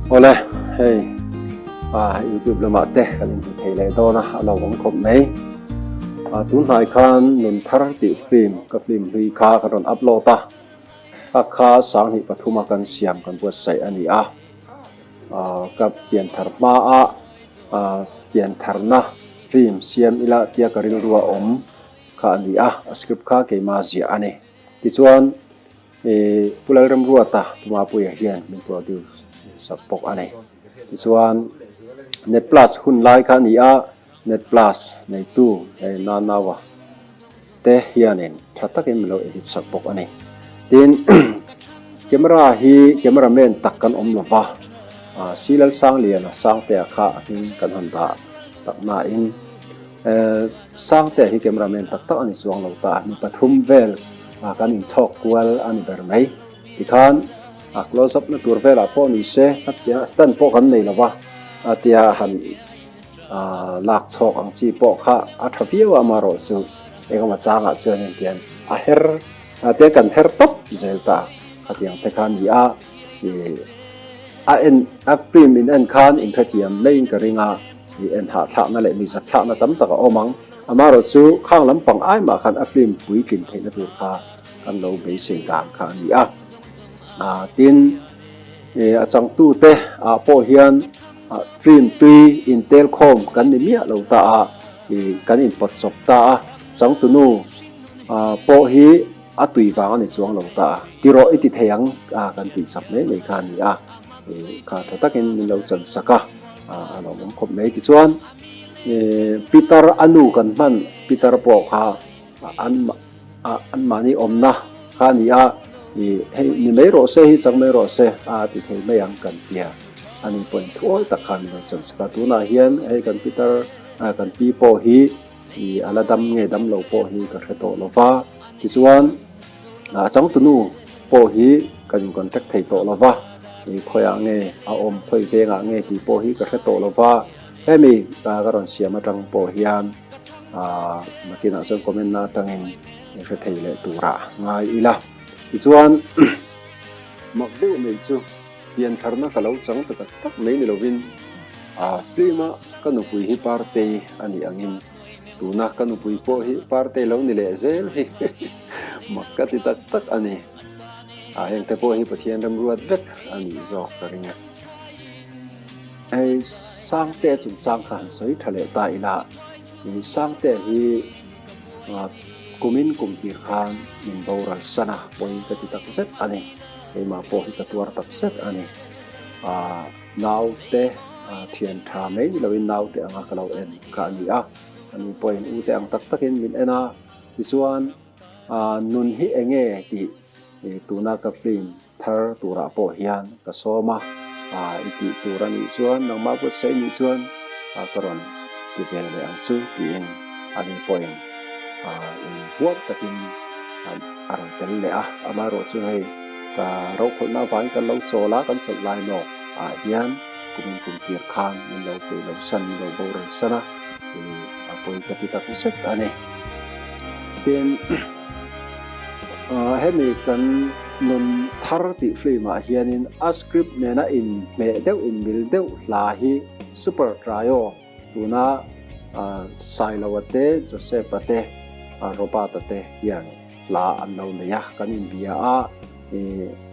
Awle, hei YouTube lamah te kan inhmu thei leh dawn a, a lo awm khawp mai. Tun hnai khan Nun Thar tih film ka film hlui kha kan rawn upload a, kha kha sanghnih pathuma kan siam kan buatsaih a ni a. Ka pianthar hmaa piantharna film siam ila tia ka rilru a awm kha a ni a, a script kha keimah ziah a ni. Tichuan. Pu Lalramruata Tumapuia hian min produce sak bawk a ni. Tichuan Net Plus hun lai kha a ni a, Net Plus neitu hei Nanaua te hianin tha takin min lo edit sak bawk a ni. Tin, camera hi camera man tak kan awm lo va, Si Lalsangliana Sangtea kha a hming kan han dah tak nain, Sangtea hi camera man tak tak a ni chuang lo ta, mi pathum vel kan inchhawk kual a ni ber mai. Tikhan a close up na tur velah pawh ni se, tia stand pawh kan nei lo va, tia han lak chhawk ang chi pawh kha a tha viau a, amaherawh chu engemaw changah chuanin tian a her tia kan her tawp zel ta khatiang te kha a ni a, a en a film in en khan inhrethiam maiin ka ring a. I en hahthlakna leh nuihzat thlakna tam tak a awm ang. Amaherawh chu khang lampang ai mah khan a film puitlin theihna tur kha kan lo beisei dan kha a ni a. Tin, a changtute ah pawh hian film tui intel khawm kan ni miah lo ta a, kan inpawt chawp ta a. Changtunu pawh hi a tui vang a ni chuang lo ta a, ti rawh i ti thei ang kan tih chak mai mai kha a ni a, kha tha takin min lo chan sak a, a lo awm khawp mai. Tichuan Peter a nu kan hman Peter pawh kha an anmahni awmna kha a ni a, hei ni mai rawh se hi chang mai rawh se a ti thei mai ang kan tia a ni pawhin thuawi tak khan min lo chan sak a, tunah hian hei kan Peter kan pi pawh hi I a la dam nge dam lo pawh hi ka hre tawh lo va, tichuan a changtunu pawh hi ka in contact thei tawh lo va, i khawiah nge a awm khawi vengah nge tih pawh hi ka hre tawh lo va, hemi ka rawn siam atang pawh hian nakinah chuan comment na atangin i hre thei leh turah ngai ila. Tichuan mak deuh mai chu Piantharna ka lo chang ta tak tak mai ni lovin tlema ka nupui hi Partei a nih angin tuna ka nupui pawh hi Partei lo ni leh zel hi mak ka ti tak tak a ni. Hengte pawh hi Pathian remruat vek a nih zawk ka ring e. Hei Sangtea chungchang kha han sawi tha leh ta ila, Sangtea hi Kumin kum tir khan min boral san a, pawi ka ti tak zet a ni. Keimah pawh hi ka tuar tak zet a ni. Naute thian tha mai ni loin naute anga ka lo en kha a ni a, ani pawhin ute ang tak takin min en a, tichuan nun hi enge tih tuna ka film thar turah pawh hian ka sawm a, i tih tur a nih chuan nangmah buatsaih nih chuan ka rawn ti ve leh ang chu tiin ani pawhin inhuam takin a rawn tel leh a. Amaherawh chu hei ka rokhawlhna avangin kan lo chawl a, kan chawlh lai nawk ah hian kumin kum tir khan min lo peih lo san, min lo boral san a, a pawi ka ti tak zet a ni. Tin. Hemi kan nun thar tih film ah hianin a script nena inhmeh deuh inmil deuh hla hi Super Trio tuna Sailoa te Joseph-a te Robert-a te hian hla an lo nei a, kan inbia a,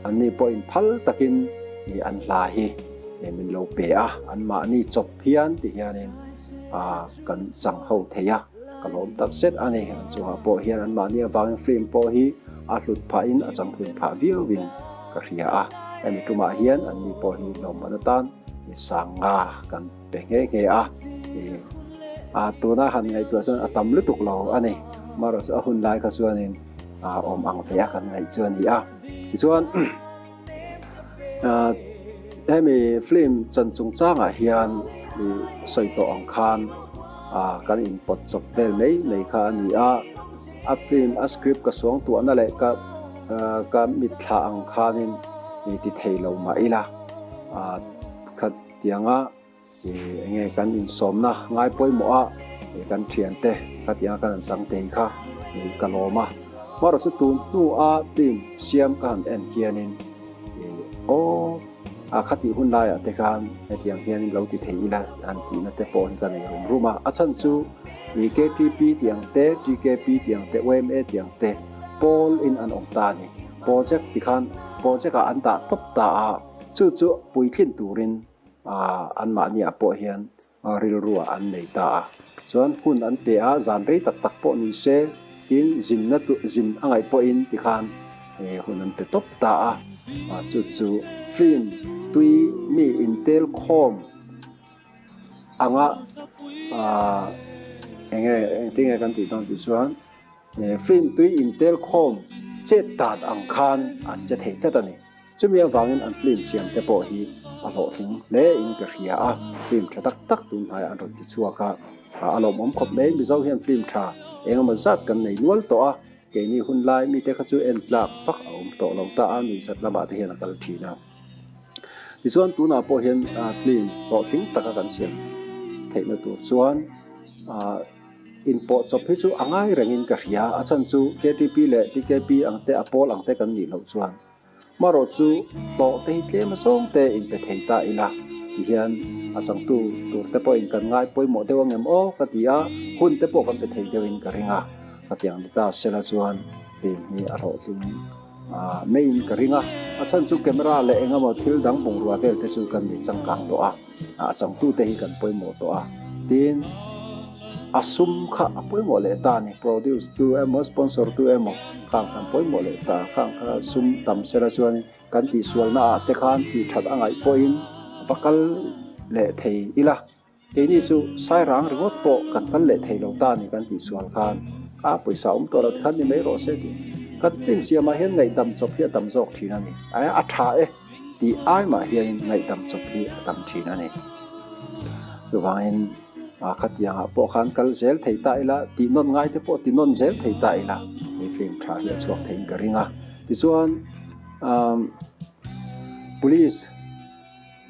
anni pawhin phal takin an hla hi min lo pe a, anmahni chawp hian ti hianin kan chang ho thei a. Ka lawm tak zet a ni. An chungah pawh hian anmahni avangin film pawh hi a hlut phahin a changtlun phah viauin ka hria a. Hemi tumah hian anni pawh hi lawmman atan sanga kan pe nghe nghe a. Tuna han ngaihtuah chuan a tam lutuk lo a ni. Amaherawhchu a hun lai kha chuanin awm ang ve a kan ngaih chu a ni a. Tichuan Hemi film chan chungchangah hian i sawi tawh ang khan kan inpawt chawp vel mai mai kha a ni a, a film a script ka suang tuahna leh ka ka mitthla ang khanin i ti thei lo mah ila khatianga Enge kan insawmna ngai pawimawh a, kan thiante khatianga kan han chang thei kha ka lawm a. Hmarawh chu tun hnua team siam ka han en hianin aw A khatih hun laiah te khan hetiang hianin lo ti thei ila han tihna te pawh hi ka nei rum rum a. A chhan chu i KTP tih ang te, TKP tih ang te, yma tih ang te pawl in an awm ta a ni. Project ti khan project ah an dah tawp ta a, chu chu puitlin turin anmahniah pawh hian rilruah an nei ta a. Chuan hun an pe a, zan rei tak tak pawh ni se, tin zinna tu zin a ngaih pawhin tikhan hun an pe tawp ta a. Chu chu film tui mi intel khawm anga enge engtinge kan tih dawn tih chuan film tui intel khawm chet dan ang khan an che thei tlat a ni. Chumi avangin an film siam te pawh hi a hlawhtling hle in ka hria a, film tha tak tak tun hnaiah an rawn ti chhuak a, a lawmawm khawp mai. Mizo hian film tha eng emaw zat kan nei nual tawh a, keini hun lai mite kha chu en tlak vak a awm tawh lo ta a, nuihzat lamah te hian a kal thin a. Tichuan tunah pawh hian film hlawhtling taka kan siam theihna tur chuan inpawh chawp hi chu a ngai rengin ka hria, a chhan chu KTP leh TKP ang te a pawl ang te kan nih loh chuan. Hmarawh chu hlawh te hi tlem a zawng te in pe thei ta ila ti hian a changtu tur te pawhin kan ngai pawimawh deuh angem aw ka ti a, hun te pawh kan pe thei deuhin ka ring a, ka tiang ni ta sela chuan team hi a hlawhtling maiin ka ring a, a chhan chu camera leh eng emaw thil dang bungrua vel te chu kan nei changkang tawh a. A changtute hi kan pawimawh tawh a, tin a sum kha a pawimawh leh ta a ni, produce tu emaw sponsor tu emaw khang khan pawimawh leh ta, khang kha sum tam sela chuanin kan tihsualna ah te khan tih that a ngaih pawhin va kal leh thei ila, keini chu sairang ringawt pawh kan kal leh thei lo ta a ni kan tihsual khan a pawisa awm tawh lo tikhan ni mai rawh se tih kan film siamah hian ngaihdam chawp hi a tam zawk thin a ni, a tha e. Tih ai mah hianin ngaihdam chawp hi a tam thin a ni. Chuvangin khatiangah pawh khan kal zel thei ta ila, tih nawn ngai te pawh ti nawn zel thei ta ila, he film tha hi a chhuak theiin ka ring a. Tichuan Police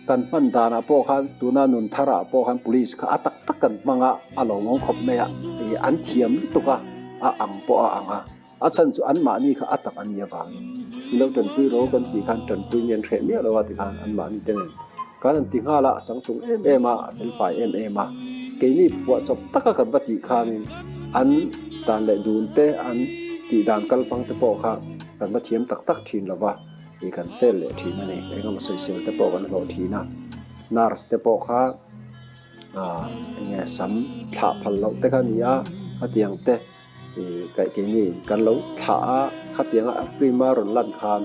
kan hman danah pawh khan tuna nun tharah pawh khan Police kha a tak tak kan hmang a, a lo ngawng khawp mai a, an thiam lutuk a, a ang pawh a ang a. A chhan chu anmahni kha a tak an nih avangin i lo tanpui ro kan tih khan tanpui nge an hreh miah lo a ti khan anmahni te nen khan an ti nghal a, a changtlung em em a, a felfai em em a. Keini phuah chawp taka kan va tih khanin an dan leh dun te, an tih dan kalhmang te pawh kha kan va thiam tak tak thin lo va, i kan fel leh thin a ni. Engemaw sawisel te pawh kan hlawh thin a, nurse te pawh kha enge sam thlah phal loh te kha a ni a, khatiang te. Kaih keini kan lo thlah a, khatianga a film a rawn lan khan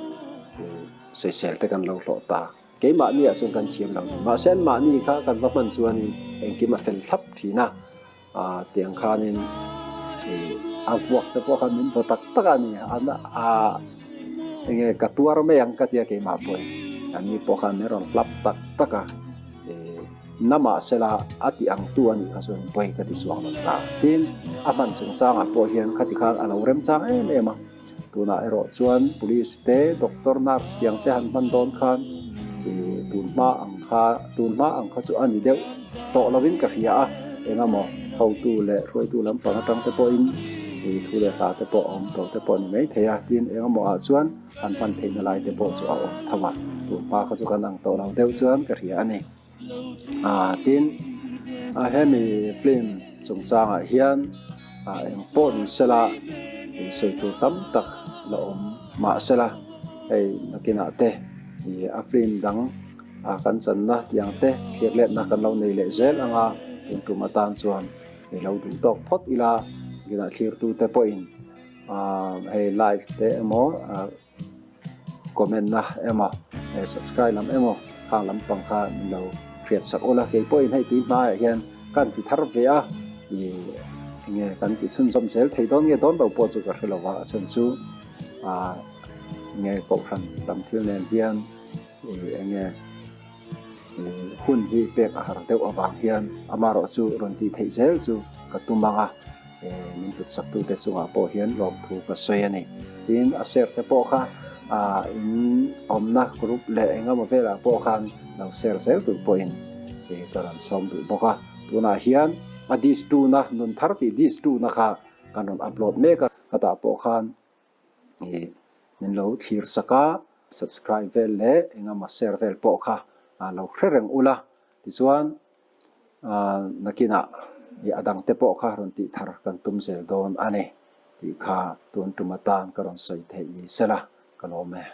sawisel te kan lo hlawh ta. Keimahni ah chuan kan thiam lo ni. Mahse anmahni kha kan va hman chuanin engkim a fel thlap thin a, tiang khanin a vuak te pawh khan min vaw tak tak a ni. Enge ka tuar mai ang ka tia keimah pawhin anni pawh khan min rawn hlap tak tak a. Na mahsela a ti ang tu a nih kha chuan pawi ka ti chuang lo ta. Tin, a hman chungchangah pawh hian khati khan a lo remchang em em a. Tunah erawh chuan police te, doctor, nurse tiang te han hman dawn khan ih tun hma ang kha tun hma ang kha chu a ni deuh tawh lovin ka hria a. Engemaw hotu leh hruaitu lampang atang te pawhin ih thu leh hla te pawh a awm tawh te pawh a ni mai thei a. Tin, engemaw ah chuan han hman theihna lai te pawh chu a awm tho a. Tun hma kha chu kan ang tawh lo deuh chuan ka hria a ni. Tin, hemi film chungchangah hian eng pawh ni sela sawi tur tam tak la awm mahsela hei nakinah te a film dang kan channa tiang te thlir letna kan lo nei leh zel anga tun tum atan chuan i lo duh tawk phawt ila nakinah thlirtute pawhin hei live te emaw. Comment na emaw subscribe lam emaw khang lampang kha min lo hriat sak ula kei pawhin hei tui hmaiah hian kan ti thar ve a ih enge kan ti chhunzawm zel thei dawn nge dawn lo pawh chu ka hre lo va a chhan chu ah enge kohhran lam thil nen hian ih enge Hun hi pek a har deuh avang hian amarawh chu rawn tih theih zel chu ka tum ang a, min hlut saktute chungah pawh hian lawmthu ka sawi a ni. Tin, a share te pawh kha in awmna group leh engemaw velah pawh khan lo share zel tur pawhin ka rawn sawm duh bawk a. Tunah hian a dish tuna nun thar tih dish tuna kha kan rawn upload mek a, khatah pawh khan min lo thlir sak a. Subscribe vel leh engemaw share vel pawh kha lo hre reng ula tichuan nakinah i a dangte pawh kha rawn tih thar kan tum zel dawn a ni tih kha tun tum atan ka rawn sawi theih ni sela ka lawm e.